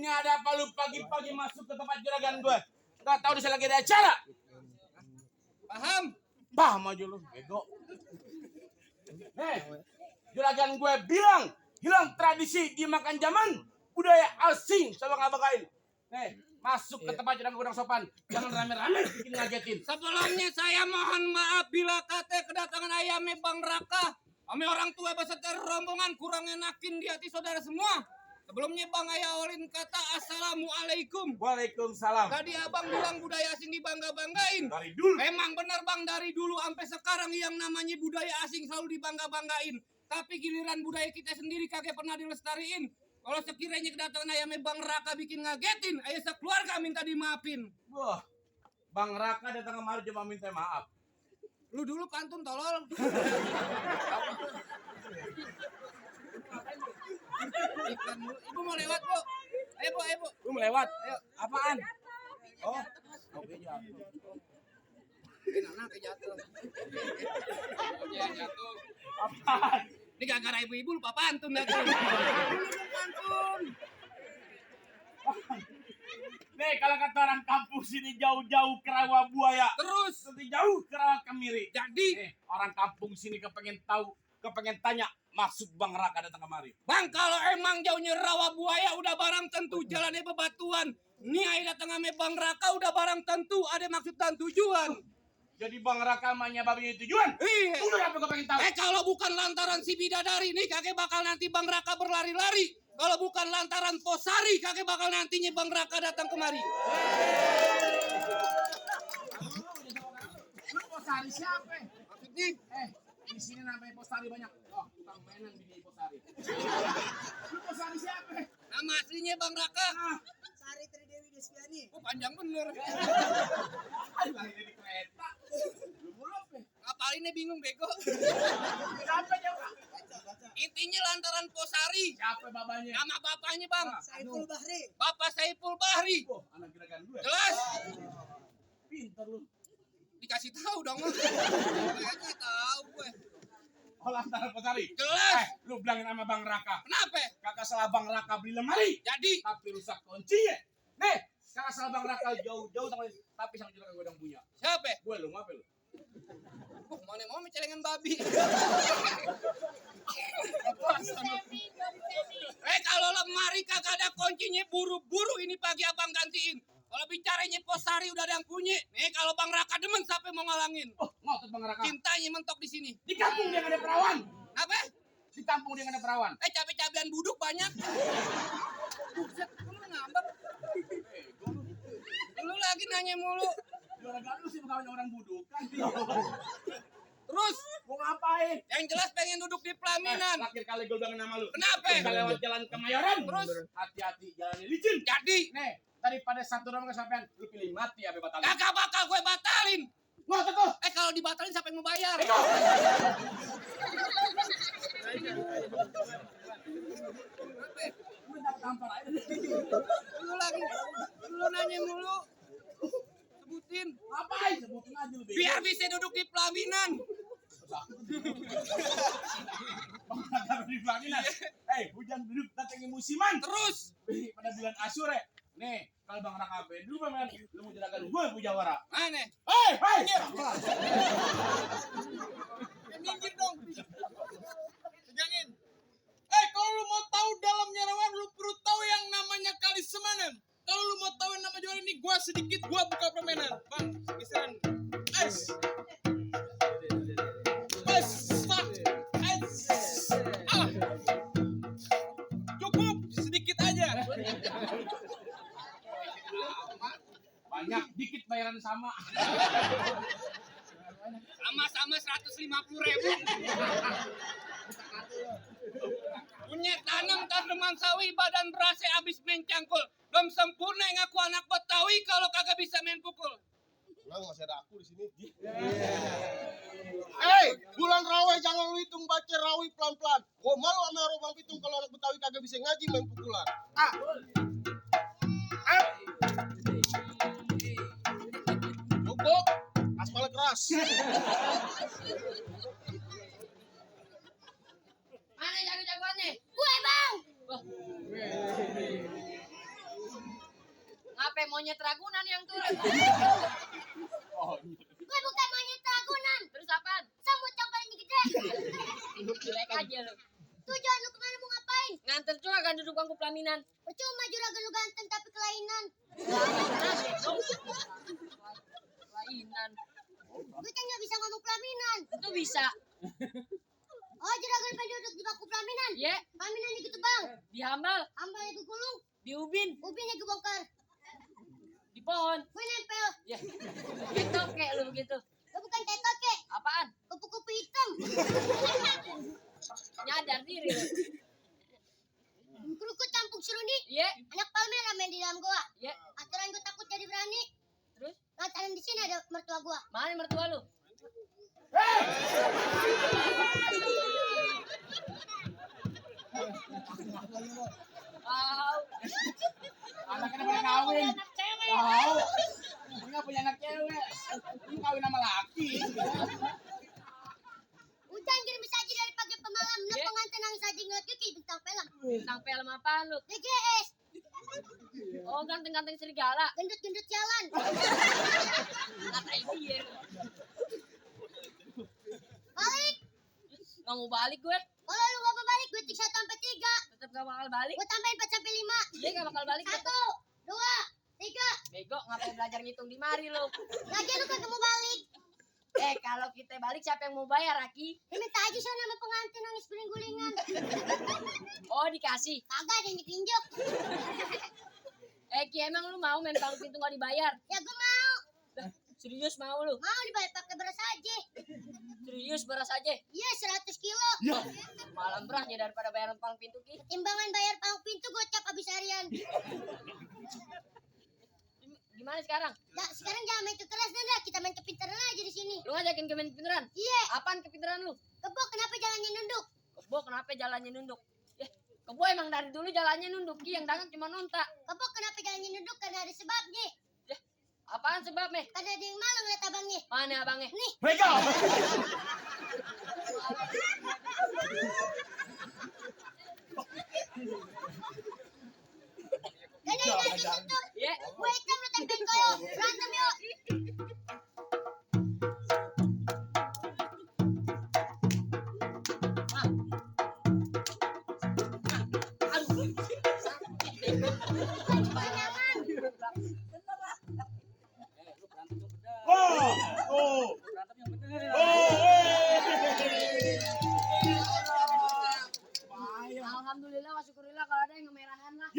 Ini ada apa lu pagi-pagi masuk ke tempat juragan gue? Gak tahu di sana lagi ada acara. Paham? Paham aja lu, bego. Juragan gue bilang, hilang tradisi dimakan zaman, budaya asing sama ngabakain. Masuk ke tempat juragan kurang sopan. Jangan rame-rame bikin ngagetin. Sebelumnya saya mohon maaf bila kata kedatangan ayamnya Bang Raka. Kami orang tua beserta rombongan kurang enakin di hati saudara semua. Sebelumnya Bang Ayah Olin kata Assalamualaikum. Waalaikumsalam. Tadi abang bilang budaya asing dibangga-banggain. Dari dulu. Memang benar Bang, dari dulu sampai sekarang yang namanya budaya asing selalu dibangga-banggain. Tapi giliran budaya kita sendiri kagak pernah dilestariin. Kalau sekiranya kedatangan ayamnya Bang Raka bikin ngagetin, ayah sekeluarga minta dimaafin. Wah, Bang Raka datang kemari cuma minta maaf. Lu dulu pantun tolol. Ibu mau lewat, Bu. Ayo, Bu, ayo, Bu. Lu melewat? Ayo, apaan? Oh, oke jatuh. Anak jatuh. Jatuh. Apaan? Ini gara-gara ibu-ibu lupa pantun dah. Pantun. Nih, kalau kata orang kampung sini jauh-jauh ke rawa buaya. Terus Nanti jauh ke rawa kemiri. jadi Orang kampung sini kepengen tahu, kepengen tanya maksud Bang Raka datang kemari. Bang, kalau emang jauhnya rawa buaya udah barang tentu jalannya bebatuan. Nih ayah datang sama Bang Raka udah barang tentu ada maksud dan tujuan. Jadi Bang Raka namanya babinya tujuan? Iya. Udah apa kau pengen tahu? Kalau bukan lantaran si bidadari nih kakek bakal nanti Bang Raka berlari-lari. Kalau bukan lantaran Posari kakek bakal nantinya Bang Raka datang kemari. Lu Posari siapa? Maksudnya? Di sini namanya Posari banyak. Oh, tukang mainan di Posari. Lu Posari siapa? Nama aslinya Bang Raka. Sari Tridewi Desviani. Oh, panjang bener. Ayo lahir di kereta. Lu mulu apa? Ngapalinnya bingung bego. Siapa jawab? Intinya lantaran Posari. Siapa babanya? Nama bapaknya Bang. Saiful Bahri. Bapak Saiful Bahri. Oh, anak gerakan gue. Jelas. Pintar lu. Dikasih tahu dong. Kayaknya tahu gue. Oh, lantaran Posari. Jelas. Lu bilangin sama Bang Raka. Kenapa? Kakak salah Bang Raka beli lemari. Jadi Tapi rusak kuncinya. Nih, kakak salah Bang Raka jauh-jauh tapi sama juga gue udah punya. siapa? Gue lu ngapa lu? Mana mau celengan babi. Kalau lemari kagak ada kuncinya buru-buru ini pagi abang gantiin. Kalau bicaranya Posari udah ada yang punya. Nih kalau Bang Raka demen siapa yang mau ngalangin? Oh, ngotot Bang Raka. Cintanya mentok di sini. Di kampung dia nggak ada perawan. Apa? Di kampung dia nggak ada perawan. Cabai-cabian buduk banyak. Buset, lu ngambek. Lu lagi nanya mulu. Juragan lu sih bukan orang budukan. Terus Mau ngapain? yang jelas pengen duduk di pelaminan. Terakhir kali gue bilang nama lu. Kenapa? Kita lewat jalan Kemayoran. Terus? Hati-hati jalannya licin. Jadi Nih, daripada satu orang kesampean, lu pilih mati apa batalin? kagak bakal gue batalin. Ngotot tuh. Kalau dibatalin siapa yang mau bayar? Lu tak tampar aja. Lu nanya mulu. Sebutin. Ngapain? Sebutin aja lu. Biar bisa duduk di pelaminan. Bang di pelaminan. Hujan duduk datangin musiman. Terus Pada bulan Asyure. Nih, kalau Bang Raka dulu pelaminan, lu mau juragan gue Pujawara. mana? Hei! Minggir dong. Pegangin. Kalau lu mau tahu dalamnya rawan, lu perlu tahu yang namanya kali semanan. Kalau lu mau tahu yang nama juara ini, gua sedikit, gua buka permainan. Bang, geseran. Cukup, sedikit aja. Banyak, dikit bayaran sama. Sama-sama 150.000. Punya tanaman sawi badan berasa abis main cangkul. Belum sempurna ngaku anak Betawi kalau kagak bisa main pukul. Pulang masih ada aku di sini. Bulan Rawe jangan lu hitung baca Rawi pelan-pelan. Gua malu sama orang Bang Pitung kalau anak Betawi kagak bisa ngaji main pukulan. Cukup, aspal keras. Mana jago-jagoannya? Gue bang. monyet Ragunan yang turun. Oh, Gue bukan monyet Ragunan. Terus apaan? Semut yang paling gede. Jelek aja lu. Tujuan lu kemana mau ngapain? Nganter juragan duduk bangku pelaminan. Percuma juragan lu ganteng tapi kelainan. Kelainan. Gue kan gak bisa ngomong pelaminan. Itu bisa. Oh juragan pengen duduk di bangku pelaminan. Ye, Pelaminannya gitu bang. dihambal, Ambalnya gue gulung. diubin, Ubinnya gue bongkar. di pohon. Gue nempel. Ya. Gitu kayak lu begitu. Gue bukan kayak toke. Apaan? Kupu-kupu hitam. Nyadar diri lu. Kerukut campur seruni. Ye, Anak palmera main di dalam goa. ye. Aturan gue takut jadi berani. Terus Lantaran di sini ada mertua gua. mana mertua lu? Tahu. anaknya pada kawin. Anak cewek. Tahu. Enggak punya anak cewek. Ini kawin sama laki. Hujan kirim saja dari pagi ke malam. Lu Ye. pengantin nangis aja ngeliat Yuki bintang film. Bintang film apaan lu? DGS. Oh, ganteng-ganteng serigala. Gendut-gendut jalan. Ngatain dia. Balik. Nggak mau balik gue. Kalau lu gak mau balik, gue 1 sampai 3. Tetap gak bakal balik. Gue tambahin 4 sampai 5. Dia gak bakal balik. 1, Tetep. 2, 3. Bego, ngapain belajar ngitung di mari lu? Lagi lu kagak mau balik. Kalau kita balik siapa yang mau bayar, Aki? Ya minta aja sama nama pengantin nangis guling-gulingan. Oh, dikasih. Kagak ada yang ditinjok. Ki, emang lu mau main palang pintu gak dibayar? Ya gue mau. Lah, serius mau lu? Mau dibayar pakai beras aja. Serius beras aja? Iya 100 kilo. Malam berasnya daripada bayar palang pintu, Ki. Timbangan bayar palang pintu gocap habis harian. Gimana sekarang? Nah, sekarang jangan main kekeras dah, kita main kepintaran aja di sini. Lu ngajakin ke main kepintaran? Iya, Apaan kepintaran lu? kebo kenapa jalannya nunduk? Kebo kenapa jalannya nunduk? Kebo emang dari dulu jalannya nunduk, Ki. Yang dagang cuma nontak. Kebo kenapa jalannya nunduk? Karena ada sebabnya. Apaan sebabnya? Karena ada yang malu ngeliat abangnya. Mana abangnya? Nih, Mereka. gak ada yang ngasih tutup. Ye, Gue hitam lu tempelin koyo. Berantem yuk. aduh. Jangan. Oh. Oh. Alhamdulillah, wa syukurillah kalau ada yang kemerahan lah.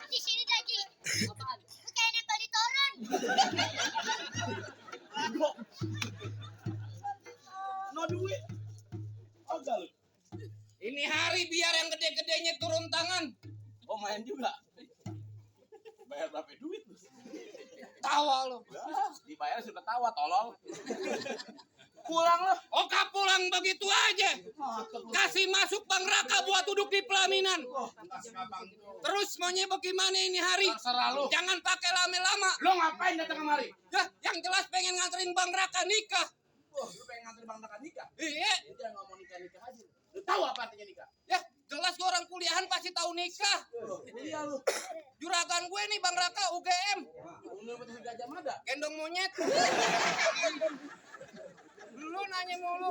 Di sini Daji. Apaan? Lu kayak nempel di toren. No duit. Agak lu. Ini hari biar yang gede-gedenya turun tangan. Oh main juga. Bayar berapa duit? Tawa lo. Dibayar sudah tawa tolol. Pulang lo. Oka pulang begitu aja. Kasih masuk Bang Raka buat duduk di pelaminan. Terus maunya bagaimana ini hari? Terserah lu. Jangan pakai lama-lama. Lo ngapain datang kemari? Yah, yang jelas pengen nganterin Bang Raka nikah. Wah, lu pengen nganterin Bang Raka nikah? Iya. Dia nggak mau nikah aja. Lu tahu apa artinya nikah? Ya, jelas gue orang kuliahan pasti tahu nikah. Iya lu. Juragan gue nih Bang Raka UGM. Universitas Gajah Mada. Gendong monyet. Lu nanya mulu.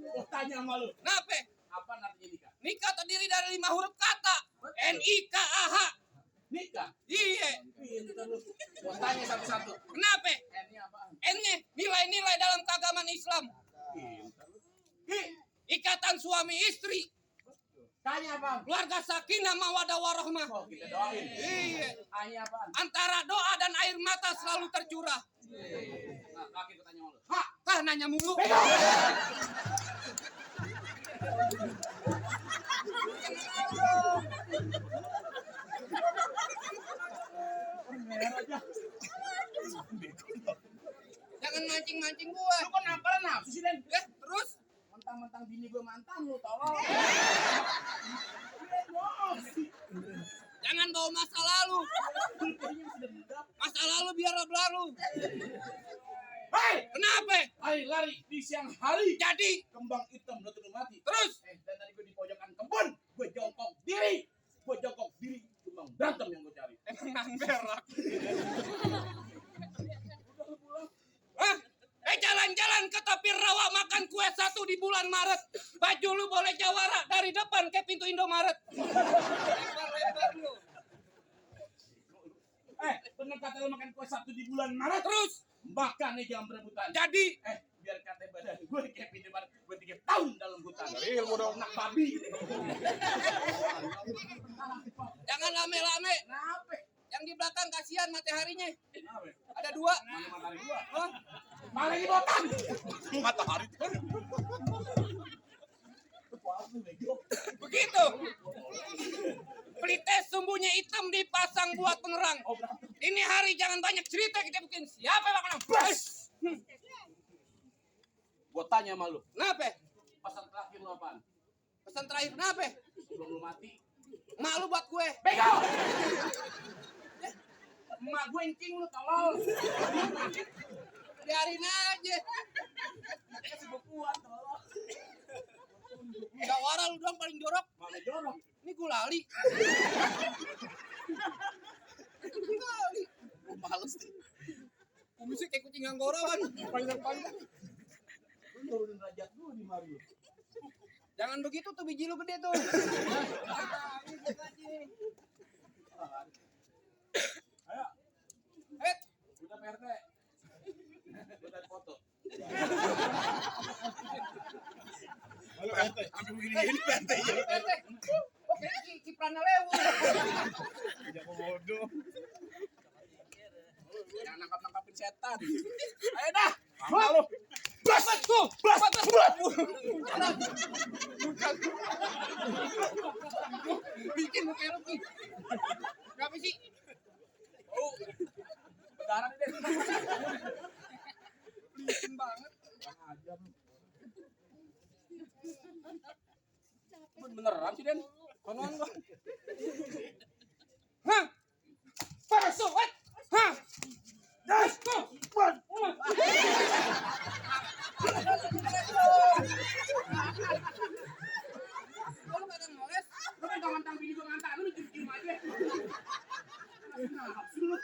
Gua tanya sama lu. Kenapa? Apa artinya nikah? Nikah terdiri dari 5 huruf kata. NIKAH. Nikah. Iya. Pintar lu. Gua tanya satu-satu. Kenapa? N-nya apaan? N-nya nilai-nilai dalam keagamaan Islam. Pintar lu. Ki, Ikatan suami istri. tanya apaan? Keluarga sakinah mawadah warahmah. Oh, kita doain. Iya. A-nya apaan? Antara doa dan air mata selalu tercurah. Nah, kaki gua tanya sama lu. Hah? Kah nanya mulu. Jangan mancing-mancing gua. Lu kok namparan nafsu sih, Den? Terus Mentang-mentang bini gua mantan lu, tolong. Jangan bawa masa lalu. Masa lalu biar berlalu. Hei, Kenapa? hari lari di siang hari. Jadi Kembang hitam udah tuh mati. terus Dan tadi gue di pojokan kebun, gue jongkok diri, kembang berantem yang gue cari. emang nan berak. Hah? Jalan-jalan ke tepi rawa makan kue 1 di bulan Maret. Baju lu boleh jawara dari depan kayak pintu Indomaret. Lebar-lebar lu. Bener kata lo makan kue 1 di bulan Maret. Terus Makan nih jangan berebutan. jadi Biar kata badan gue kayak pintu Maret, gue 3 tahun dalam hutan. Dari ilmu dong. Nak babi. jangan lame-lame. Kenapa? Yang di belakang kasihan mataharinya. Kenapa? Ada 2. Mana matahari gua? Hah? Mana lagi botan? Matahari. Begitu. Pelites sumbunya hitam dipasang buat penerang. Ini hari jangan banyak cerita kita bikin. Siapa yang bakal Bas! Gua tanya sama lu, Kenapa? pesan terakhir lu apaan? Pesan terakhir kenapa? Sebelum lu mati. Mak lu buat gue. Bego! Emak gue incing lu tolol. Biarin aja. Kasih gua kuat tolol. Jawara lu doang paling jorok. Mana jorok? Ini gulali. Gulali. Gue males nih. Kumisnya kayak kucing anggora kan. Panjang-panjang. Lu nurunin derajat dulu di mari lu. Jangan begitu tuh biji lu gede tuh. Ayo, udah PRT. Udah foto. Halo PT. Sampai begini PT ya. Oke, Ciprana lewu. Tidak bodoh. Jangan nangkap-nangkapin setan. Ayo dah. Halo. Bas tuh, bas. Bikin lu kayak Rocky. Kenapa sih? Oh. Bedaran deh. Bikin banget. Beneran sih Den. Konon gua. Hah? Paso, what? Hah? Yes, go. One. Lu pada ngoles? Lu kan ngantang bini gua ngantar, lu diem aja. Kenapa sih lu?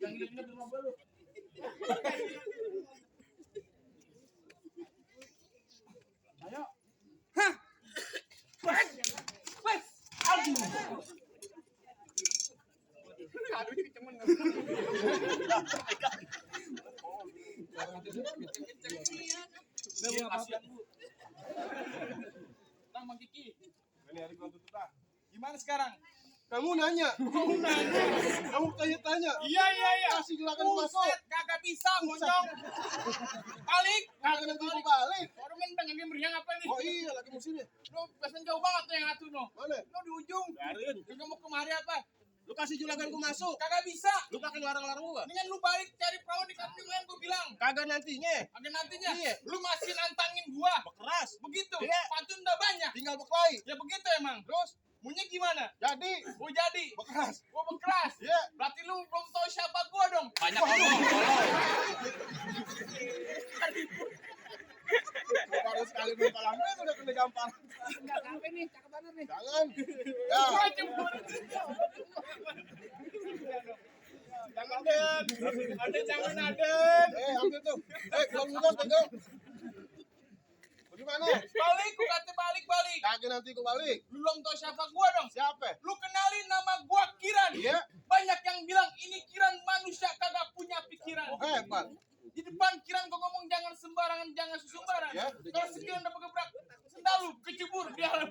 Yang gila-gila di rumah gua lu. Ayo. Hah? Wes. Wes. Aduh. Aduh, jadi cemen. Iya, kasihan lu. Bang Kiki. Ini hari gua tutup lah. Gimana sekarang? Kamu nanya. Kamu tanya-tanya. Iya. Kasih juragan masuk. Kagak bisa monyong. Balik. Kagak nanti gua balik. Orang main pengen game meriang apa nih? Oh iya, lagi musimnya. Lu pesan jauh banget tuh yang atu no. Mana? Lu di ujung. Biarin. Lu mau kemari apa? Lu kasih juragan gua masuk. Kagak bisa. Lu pakai larang-larang gua. Mendingan lu balik cari perahu di kampung lain gua bilang. Kagak nantinya. Ada nantinya. Iya. Lu masih nantangin gua. Keras. Begitu. Iya. Pantun udah banyak. Tinggal berkelahi. Ya begitu emang. Terus Punya gimana? jadi Gua jadi. keras. Gua berkeras. Iya. Berarti lu belum tahu siapa gua dong. Banyak ngomong. Baru sekali berkalamnya udah kena gampang. Enggak sampai nih, cakep banget nih. Jangan. Ya. Gua cemburu. Jangan Den. Jangan Aden. Ambil tuh. Belum lulus pegang. Bagaimana? Balik, gua kata balik. Kagak nanti gua balik. Lu belum tahu siapa gua dong. Siapa? Lu kenalin nama gua Kiran. Iya. Banyak yang bilang ini Kiran manusia kagak punya pikiran. Oh, hebat. Di depan Kiran gua ngomong jangan sembarangan, jangan susumbaran. Ya. Kalau sekiran udah gebrak, sendal lu kecebur di alam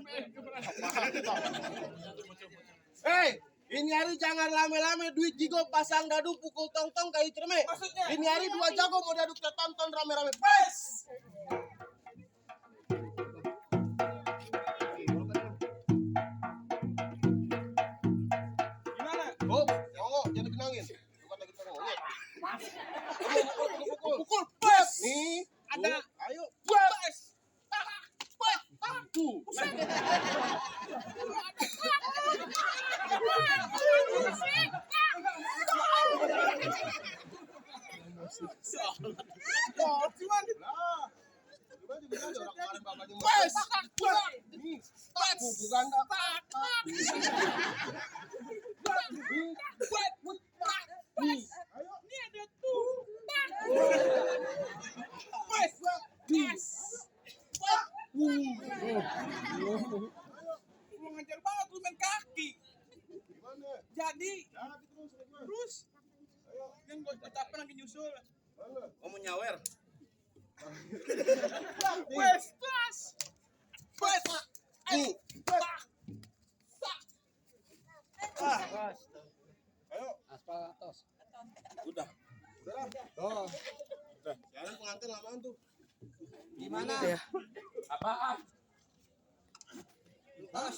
Hei, ini hari jangan lame-lame duit jigo pasang dadu pukul tong-tong kayu cerme. Maksudnya? Ini hari 2 jago mau dadu kita tonton rame-rame. Bes. Gimana? Oh, ngomong jangan dikenangin. Bukan lagi ngomong. Pukul. Bes. Nih, Ada. Ayo. Bes. Tuh. Ini ada tuh. Lu ngajar banget lu main kaki. Jadi terus yang gue capek lagi nyusul. Mau nyawer. Wes kelas. Wes. Udah. Sekarang pengantin lamaan tuh. Gimana? Apaan? Tos.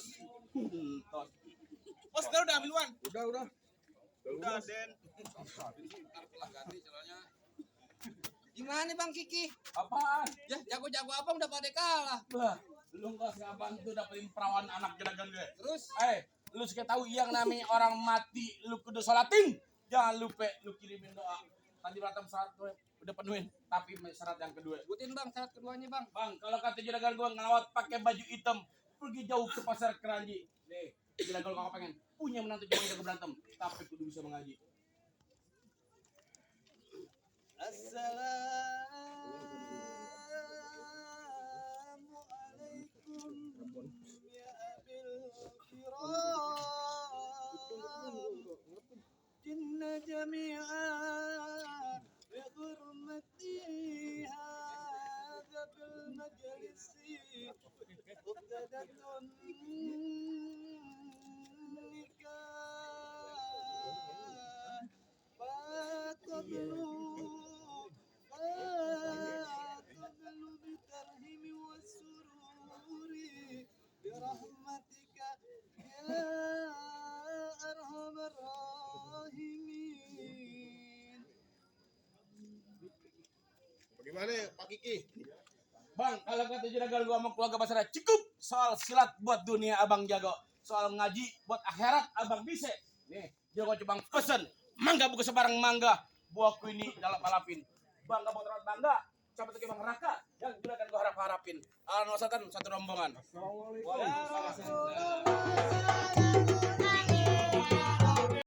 Oh, sekarang udah ambil Wan. Udah. Udah, Den. Gimana Bang Kiki? Apaan? Ya jago-jago apa udah pada kalah. Bah, lu nggak bantu dapetin perawan anak juragan gue. Terus Lu suka tahu yang namanya orang mati lu kudu sholatin. Jangan lupa lu kirimin doa. Tadi berantem syarat gue udah penuhin, tapi syarat yang kedua. sebutin Bang syarat keduanya Bang. Bang, kalau kata juragan gue ngawat pakai baju hitam, pergi jauh ke pasar Keranji. Nih, juragan kalau pengen punya menantu cuma jago berantem, tapi kudu bisa mengaji. Assalamualaikum ya abil kiram jinna jami'an bi hurmati hadza bil majlisi uqdatun nikah faqablu بالترحيم والسرور برحمتك يا أرحم الراحمين. Bagaimana Pak Kiki? Bang, kalau kata juragan gua sama keluarga Basara cukup soal silat buat dunia abang jago, soal ngaji buat akhirat abang bisa. Nih, dia gua coba pesen mangga buku sebarang mangga, buahku ini dalam alapin. Bangga buat rawat bangga, coba tuh bang Raka yang juragan gua harapin. Alhamdulillah satu rombongan. Assalamualaikum.